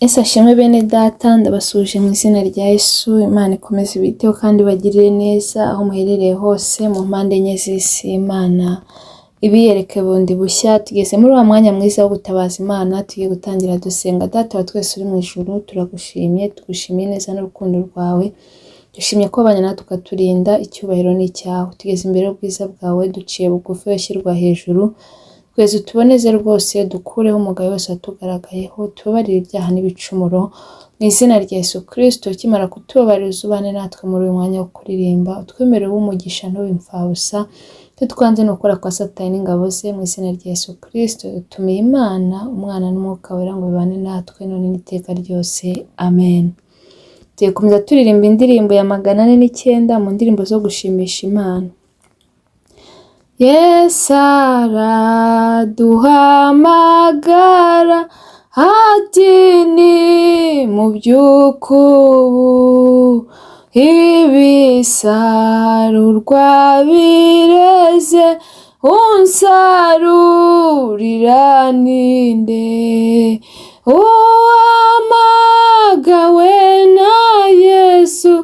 Yesu ashimwe bene data, ndabasuhuje mu izina rya Yesu. Imana ikomeze ibiteho kandi ibagirire neza aho muherereye hose mu mpande enye z'isi. Imana ibiyereke bundi bushya. Tugeze muri wa mwanya mwiza wo gutabaza Imana, tugiye gutangira dusenga. Data wa twese uri mu ijuru, turagushimye, tugushimiye neza n'urukundo rwawe. Dushimye ko wabanye natwe ukaturinda, icyubahiro ni icyawe. Tugeze imbere y'ubwiza bwawe, duciye bugufi ushyirwa hejuru. Twese utuboneze rwose, dukureho umugayo wose watugaragayeho, tubabarire ibyaha n'ibicumuro. Mu izina rya Yesu Kristo, ukimara kutubabarira uzubane natwe muri uyu mwanya wo kuririmba, utwemerere umugisha ntube imfabusa. Icyo twanze ni ukora kwa Satani n'ingabo ze. Mu izina rya Yesu Kristo, dutumiye Imana, Umwana n'Umwuka Wera ngo bibane natwe none n'iteka ryose. Amen. Tugiye gukomeza turirimba indirimbo ya 409 mu ndirimbo zo gushimisha Imana. Yesu araduhamagara ati ni mu by'ukubu ibisarurwa bireze, unsarurira ninde? Uhamagawe na Yesu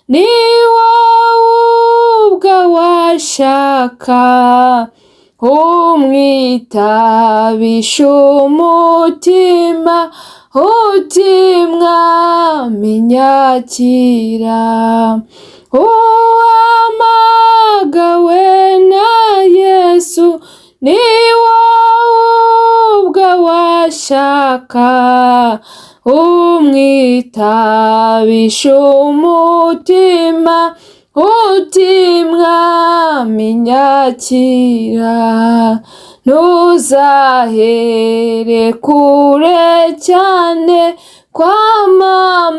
ni wowe ubwe washaka, umwitabisha umutima uti mwami nyakira. Uhamagawe na Yesu ni wowe ubwe washaka, umwitabisha umutima uti mwami nyakira. Ntuzahere kure cyane kwamamaza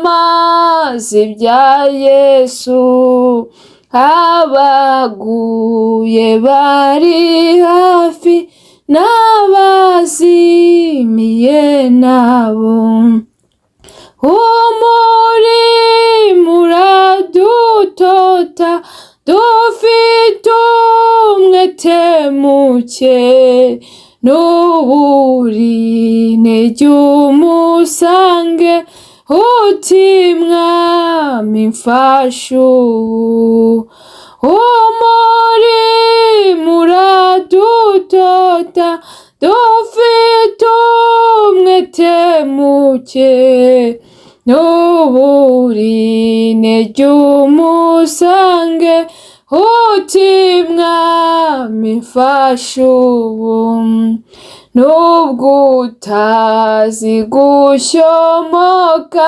ibya Yesu, abaguye bari hafi n'abazimiye nabo. Umurimo uradutota dufite umwete muke, n'uburi intege umusange uti mwami mfasha ubu. Umurimo uradutota dufite umwete muke, n'uburi intege umusange uti mwami mfasha ubu. Nubwo utazi gushyomoka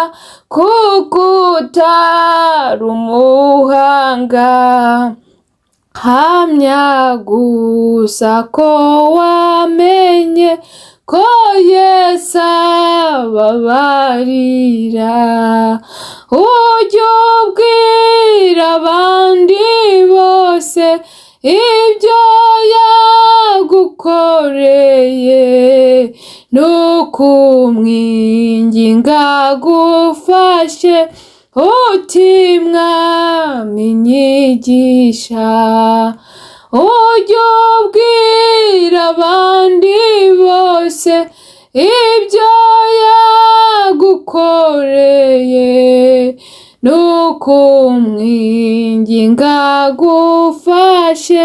kuko utari umuhanga, hamya gusa ko wamenye ko Yesu ababarira. Ujye ubwira abandi bose ibyo yagukoreye, nukumwinginga agufashe uti mwami nyigisha. Ujye ubwira abandi bose ibyo yagukoreye, nukumwinginga agufashe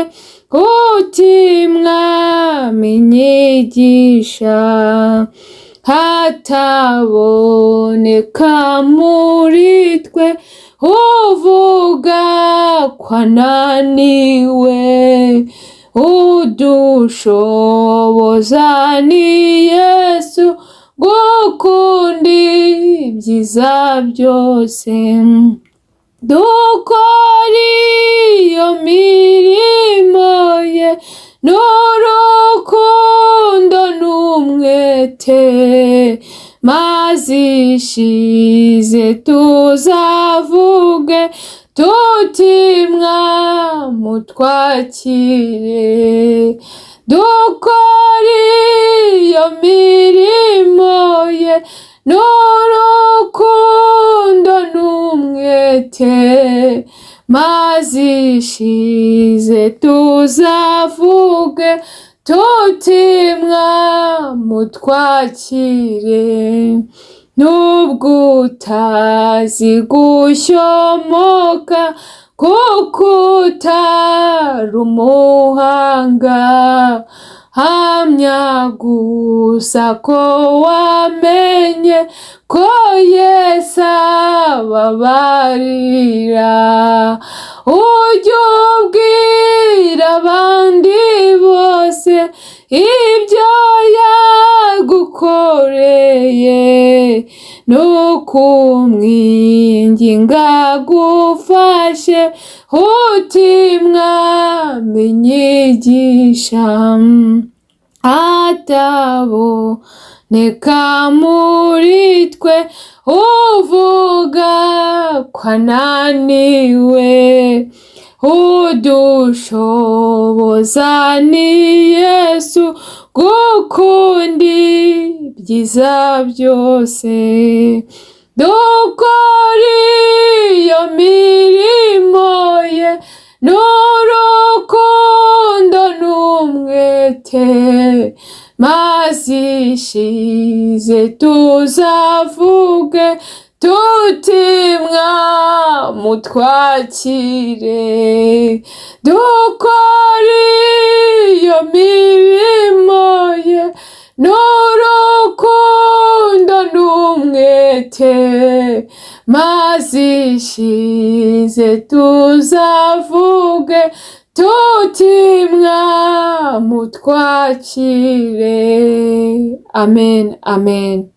uti mwami nyigisha. Hataboneka muri twe uvuga ko ananiwe, udushoboza ni Yesu gukunda ibyiza byose. Dukora iyo mirimo ye n'urukundo n'umwete, maze ishize tuzavuge tuti mwamutwakire. Dukora iyo mirimo ye n'urukundo n'umwete, maze ishize tuzavuge tuti mwamutwakire. Nubwo utazi gushyomoka, kuko utari umuhanga, hamya gusa ko wamenye ko Yesu ababarira. Ujye ubwira abandi bose ibyo yagukoreye, nukumwinginga agufashe, uti Mwami nyigisha. Ataboneka muri twe uvuga ko ananiwe, udushoboza ni Yesu gukunda ibyiza byose. Dukora iyo mirimo ye n'urukundo n'umwete, maze ishize tuzavuge tuti Mwami utwakire. Dukora iyo mirimo ye n'urukundo n'umwete, maze ishize tuzavuge tuti Mwami utwakire. Amen, amen.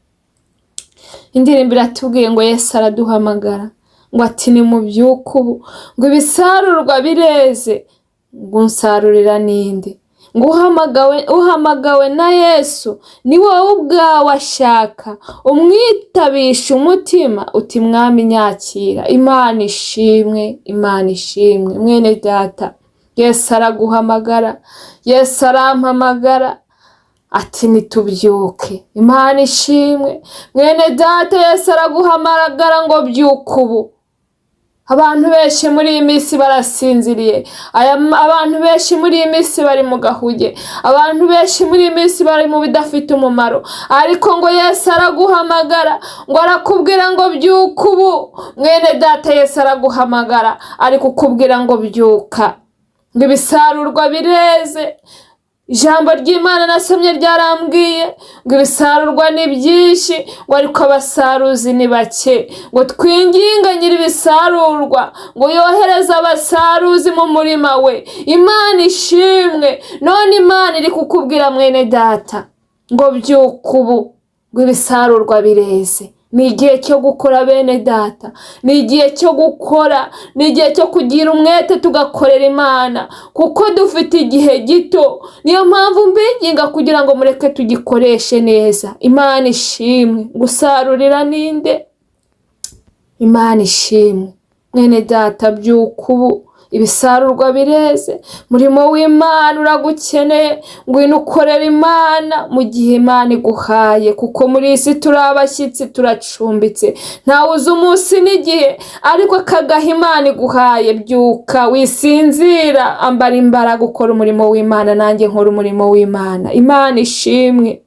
Indirimbo iratubwiye ngo Yesu araduhamagara, ngo ati nimubyuke ubu, ngo ibisarurwa bireze, ngo unsarurira ninde? Ngo uhamagawe na Yesu ni wowe ubwawe ashaka, umwitabisha umutima uti Mwami nyakira. Imana ishimwe, Imana ishimwe. Mwene data, Yesu araguhamagara, Yesu arampamagara ati nitubyuke. Imana ishimwe. Mwene data, Yesu araguhamagara ngo byuka ubu. Abantu benshi muri iyi minsi barasinziriye, abantu benshi muri iyi minsi bari mu gahuge, abantu benshi muri iyi minsi bari mu bidafite umumaro, ariko ngo Yesu araguhamagara, ngo arakubwira ngo byuka ubu. Mwene data, Yesu araguhamagara, ari kukubwira ngo byuka, ngo ibisarurwa bireze. Ijambo ry'Imana nasomye ryarambwiye ngo ibisarurwa ni byinshi, ngo ariko abasaruzi ni bake, ngo twinginge nyir'ibisarurwa ngo yohereze abasaruzi mu murima we. Imana ishimwe. None Imana iri kukubwira mwene data ngo byuka ubu, ngo ibisarurwa bireze. Ni igihe cyo gukora bene data, ni igihe cyo gukora, ni igihe cyo kugira umwete tugakorera Imana, kuko dufite igihe gito. Niyo mpamvu mbinginga kugira ngo mureke tugikoreshe neza. Imana ishimwe. Gusarurira ninde? Imana ishimwe. Mwene data, byuka ubu, ibisarurwa bireze, umurimo w'Imana uragukeneye, ngwino ukorera Imana mu gihe Imana iguhaye, kuko muri iyi si turi abashyitsi, turacumbitse, ntawe uzi umunsi n'igihe, ariko akagaha Imana iguhaye. Byuka, wisinzira, ambara imbaraga, ukora umurimo w'Imana, nanjye nkora umurimo w'Imana. Imana ishimwe.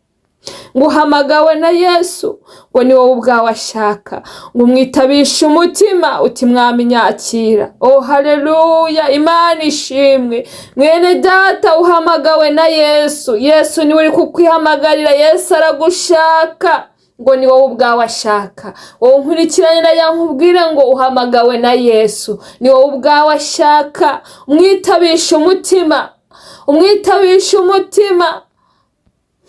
Ngo uhamagawe na Yesu, ngo ni wowe ubwawe ashaka, ngo umwitabishe umutima uti Mwami nyakira. Oh haleluya, Imana ishimwe. Mwene data, uhamagawe na Yesu, Yesu niwe uri kukwihamagarira, Yesu aragushaka, ngo ni wowe ubwawe ashaka. Wowe nkurikiranye na ya nkubwire ngo uhamagawe na Yesu, ni wowe ubwawe ashaka, umwitabishe umutima, umwitabishe umutima.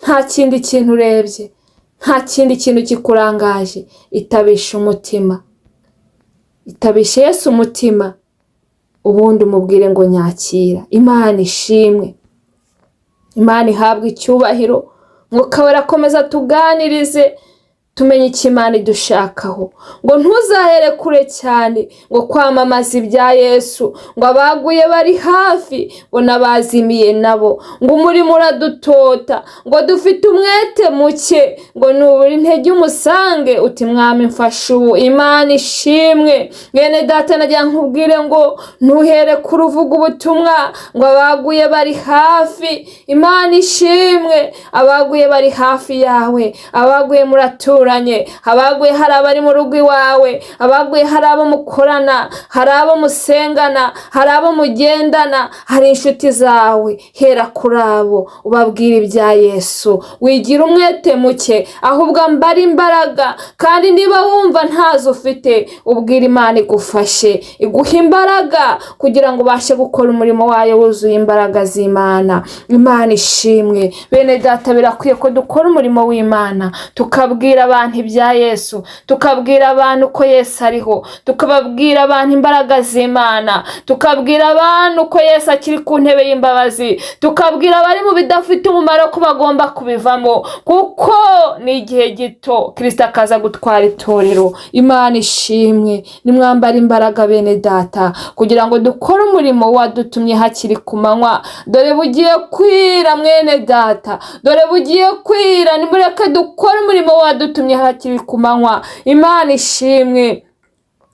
Nta kindi kintu urebye, nta kindi kintu kikurangaje, itabisha umutima, itabisha Yesu umutima, ubundi umubwire ngo nyakira. Imana ishimwe, Imana ihabwe icyubahiro. Mwuka wera akomeza tuganirize, tumenye icyo Imana idushakaho. Ngo ntuzahere kure cyane ngo kwamamaza ibya Yesu, ngo abaguye bari hafi, ngo n'abazimiye nabo, ngo umurimo uradutota, ngo dufite umwete muke, ngo nubura intege umusange uti Mwami mfashe ubu. Imana ishimwe. Mwene data, nagira nkubwire ngo ntuhere kure uvuga ubutumwa, ngo abaguye bari hafi. Imana ishimwe, abaguye bari hafi yawe, abaguye muratura, muturanye, abaguye hari abari mu rugo iwawe, abaguye hari abo mukorana, hari abo musengana, hari abo mugendana, hari inshuti zawe. Hera kuri abo ubabwira ibya Yesu. Wigira umwete muke, ahubwo ambara imbaraga, kandi niba wumva ntazo ufite, ubwira Imana igufashe, iguhe imbaraga kugira ngo ubashe gukora umurimo wayo wuzuye imbaraga z'Imana. Imana ishimwe. Bene data, birakwiye ko dukora umurimo w'Imana, tukabwira abantu ibya Yesu, tukabwira abantu ko Yesu ariho, tukababwira abantu imbaraga z'Imana, tukabwira abantu ko Yesu akiri ku ntebe y'imbabazi, tukabwira abari mu bidafite umumaro ko bagomba kubivamo, kuko ni igihe gito Kristo akaza gutwara itorero. Imana ishimwe. Nimwambara imbaraga bene data, kugira ngo dukore umurimo wadutumye hakiri ku manywa. Dore bugiye kwira mwene data, dore bugiye kwira, nimureke dukore umurimo wadutumye hakiri ku manywa. Imana ishimwe.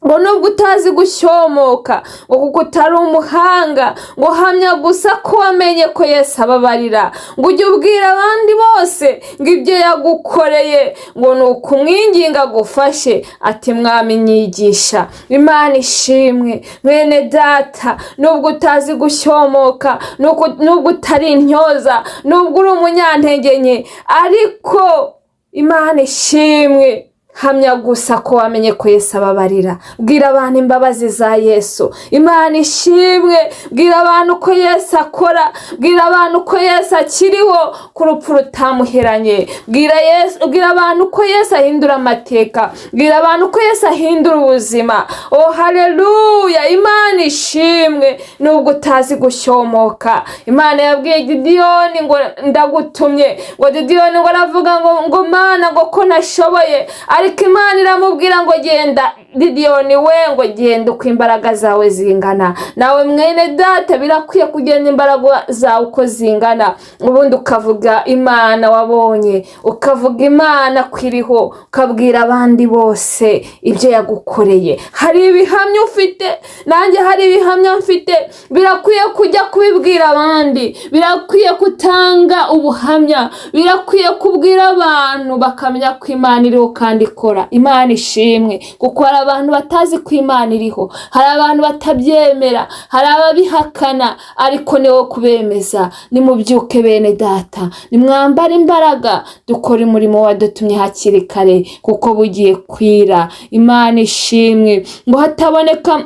Ngo nubwo utazi gushyomoka, ngo kuko utari umuhanga, ngo hamya gusa ko wamenye ko Yesu ababarira, ngo ujye ubwira abandi bose ngo ibyo yagukoreye, ngo ni ukumwinginga agufashe, ati mwami nyigisha. Imana ishimwe. Mwene data, nubwo utazi gushyomoka, nubwo utari intyoza, nubwo uri umunyantege nke, ariko Imana ishimwe, hamya gusa ko wamenye ko Yesu ababarira. Bwira abantu imbabazi za Yesu. Imana ishimwe. Bwira abantu ko Yesu akora, bwira abantu ko Yesu akiriho, ko urupfu rutamuheranye. Bwira abantu ko Yesu ahindura amateka, bwira abantu ko Yesu ahindura ubuzima. Oh haleluya! Imana ishimwe. Nubwo utazi gushyomoka, Imana yabwiye Gidiyoni ngo ndagutumye, ngo Gidiyoni ngo aravuga ngo Mana, ngo ko nashoboye, ariko Imana iramubwira ngo genda Gidiyoni we, ngo genda uko imbaraga zawe zingana. Nawe mwene data, birakwiye kugenda imbaraga zawe uko zingana, ubundi ukavuga Imana wabonye, ukavuga Imana ko iriho, ukabwira abandi bose ibyo yagukoreye. Hari ibihamya ufite, nanjye hari ibihamya mfite, birakwiye kujya kubibwira abandi, birakwiye gutanga ubuhamya, birakwiye kubwira abantu bakamenya ko Imana iriho kandi ikora. Imana ishimwe, kuko hari abantu batazi ko Imana iriho, hari abantu batabyemera, hari ababihakana, ariko ni wowe kubemeza. Nimubyuke bene data, nimwambare imbaraga, dukore umurimo wadutumye hakiri kare, kuko bugiye kwira. Imana ishimwe. Ngo hataboneka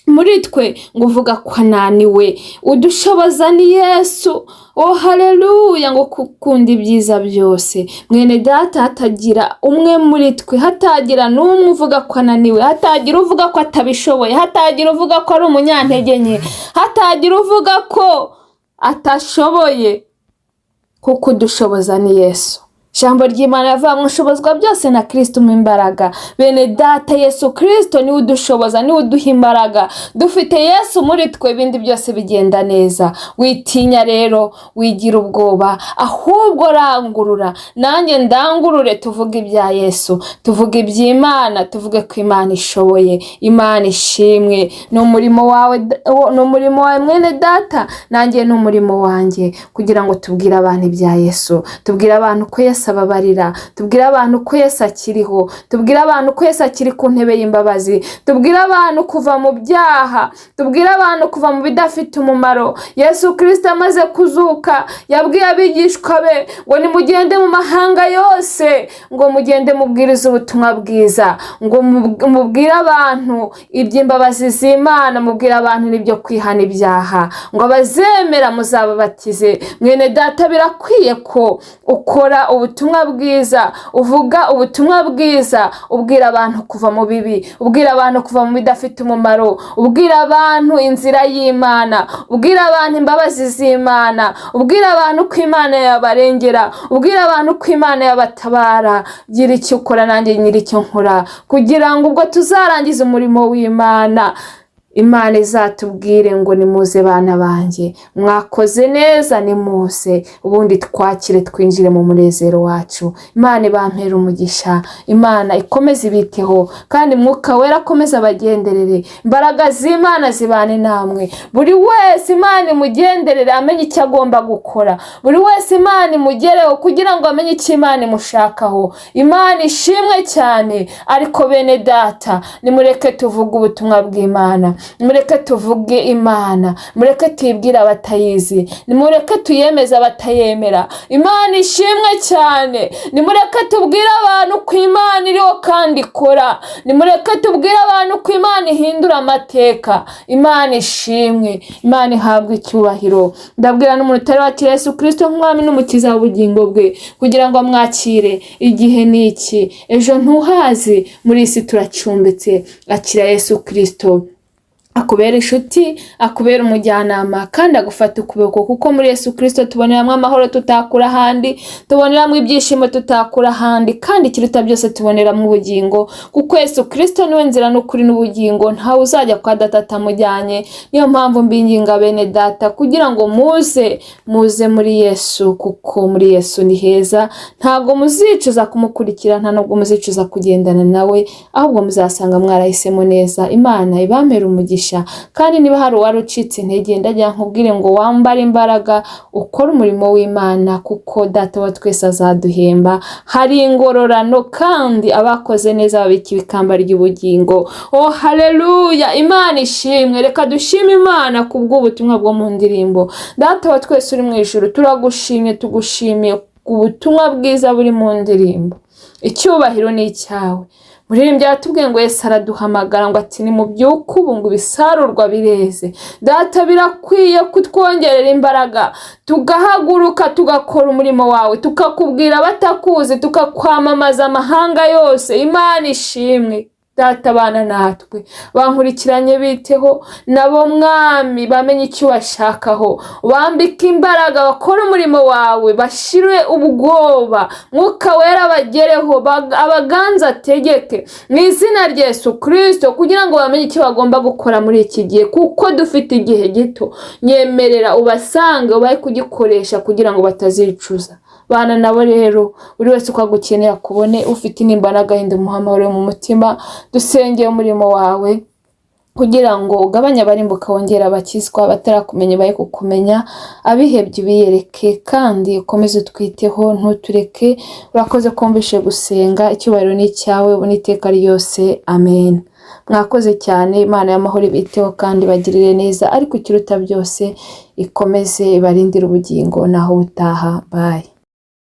muri twe ngo uvuga ko ananiwe, udushoboza ni Yesu. Oh haleluya! Ngo gukunda ibyiza byose. Mwene data, hatagira umwe muri twe, hatagira n'umwe uvuga ko ananiwe, hatagira uvuga ko atabishoboye, hatagira uvuga ko ari umunyantege nke, hatagira uvuga ko atashoboye, kuko udushoboza ni Yesu. Ijambo ry'Imana rivuga ngo nshobozwa byose na Kristo umpa imbaraga. Bene data, Yesu Kristo niwe udushoboza, niwe uduha imbaraga. Dufite Yesu muri twe, ibindi byose bigenda neza. Witinya rero, wigira ubwoba, ahubwo rangurura, nanjye ndangurure, tuvuge ibya Yesu, tuvuge iby'Imana, tuvuge ko Imana ishoboye. Imana ishimwe. Ni umurimo wawe, ni umurimo wawe mwene data, nanjye ni umurimo wanjye, kugira ngo tubwire abantu ibya Yesu, tubwire abantu ko Yesu ababarira, tubwire abantu ko Yesu akiriho, tubwire abantu ko Yesu akiri ku ntebe y'imbabazi, tubwire abantu kuva mu byaha, tubwire abantu kuva mu bidafite umumaro. Yesu Kristo amaze kuzuka yabwiye abigishwa be ngo nimugende mu mahanga yose, ngo mugende mubwirize ubutumwa bwiza, ngo mubwire abantu iby'imbabazi z'Imana, mubwire abantu n'ibyo kwihana ibyaha, ngo abazemera muzababatize. Mwene data, birakwiye ko ukora ubutumwa bwiza, uvuga ubutumwa bwiza, ubwira abantu kuva mu bibi, ubwira abantu kuva mu bidafite umumaro, ubwira abantu inzira y'Imana, ubwira abantu imbabazi z'Imana, ubwira abantu ko Imana yabarengera, ubwira abantu ko Imana yabatabara. Gira icyo ukora, nanjye nyiri icyo nkora, kugira ngo ubwo tuzarangiza umurimo w'Imana Imana izatubwire ngo nimuze bana banjye, mwakoze neza, nimuze ubundi twakire twinjire mu munezero wacu. Imana ibampere umugisha, Imana ikomeze ibiteho, kandi Mwuka Wera akomeze abagenderere, imbaraga z'Imana zibane namwe. Buri wese Imana imugenderere amenye icyo agomba gukora, buri wese Imana imugereho kugira ngo amenye icyo Imana imushakaho. Imana ishimwe cyane. Ariko bene data, nimureke tuvuge ubutumwa bw'Imana, mureke tuvuge Imana, mureke tuyibwire abatayizi, nimureke tuyemeze abatayemera. Imana ishimwe cyane. Nimureke tubwire abantu ko Imana iriho kandi ikora, nimureke tubwire abantu ko Imana ihindura amateka. Imana ishimwe, Imana ihabwe icyubahiro. Ndabwira n'umuntu utari wakira Yesu Kirisito nk'umwami n'umukiza w'ubugingo bwe kugira ngo amwakire. Igihe ni iki, ejo ntuhazi, muri iyi si turacumbitse. Akira Yesu Kirisito akubera inshuti, akubera umujyanama, kandi agufata ukuboko, kuko muri Yesu Kirisito tuboneramo amahoro tutakura ahandi, tuboneramo ibyishimo tutakura ahandi, kandi ikiruta byose tuboneramo ubugingo, kuko Yesu Kirisito niwe nzira n'ukuri n'ubugingo, ntawe uzajya kwa data atamujyanye. Niyo mpamvu mbinginga bene data kugira ngo muze muri Yesu, kuko muri Yesu ni heza. Ntabwo muzicuza kumukurikira, nta nubwo muzicuza kugendana nawe, ahubwo muzasanga mwarahisemo neza. Imana ibampere umugisha. Kandi niba hari uwari ucitse intege, ndagira nkubwire ngo wambare imbaraga, ukore umurimo w'Imana, kuko data wa twese azaduhemba. Hari ingororano, kandi abakoze neza babika ikamba ry'ubugingo. Oh haleluya, Imana ishimwe. Reka dushime Imana kubw'ubutumwa bwo mu ndirimbo. Data wa twese uri mu ijuru, turagushimye, tugushimiye ku butumwa bwiza buri mu ndirimbo. Icyubahiro ni icyawe. Muririmbyi yaratubwiye ngo Yesu araduhamagara ngo ati nimubyuke ubu, ngo ibisarurwa bireze. Data, birakwiye kutwongerera imbaraga, tugahaguruka tugakora umurimo wawe, tukakubwira abatakuzi, tukakwamamaza amahanga yose. Imana ishimwe. Data, bana natwe, bankurikiranye biteho nabo mwami, bamenye icyo ubashakaho, bambike imbaraga, bakore umurimo wawe, bashire ubwoba, Mwuka Wera bagereho, abaganza ategeke mu izina rya Yesu Kirisito, kugira ngo bamenye icyo bagomba gukora muri iki gihe, kuko dufite igihe gito. Nyemerera ubasange, ubahe kugikoresha kugira ngo batazicuza. Bana nabo rero, buri wese uko agukeneye akubone, ufite intimba n'agahinda umuhe amahoro mu mutima. Dusengeye umurimo wawe kugira ngo ugabanye abarimbuka, wongere abakizwa, batarakumenya baye kukumenya, abihebye ubiyereke, kandi ukomeze utwiteho ntutureke. Urakoze kumvishe gusenga, icyubahiro ni icyawe ubu n'iteka ryose, amen. Mwakoze cyane. Imana y'amahoro ibiteho kandi bagirire neza, ariko ikiruta byose ikomeze ibarindire ubugingo. Naho ubutaha, bye.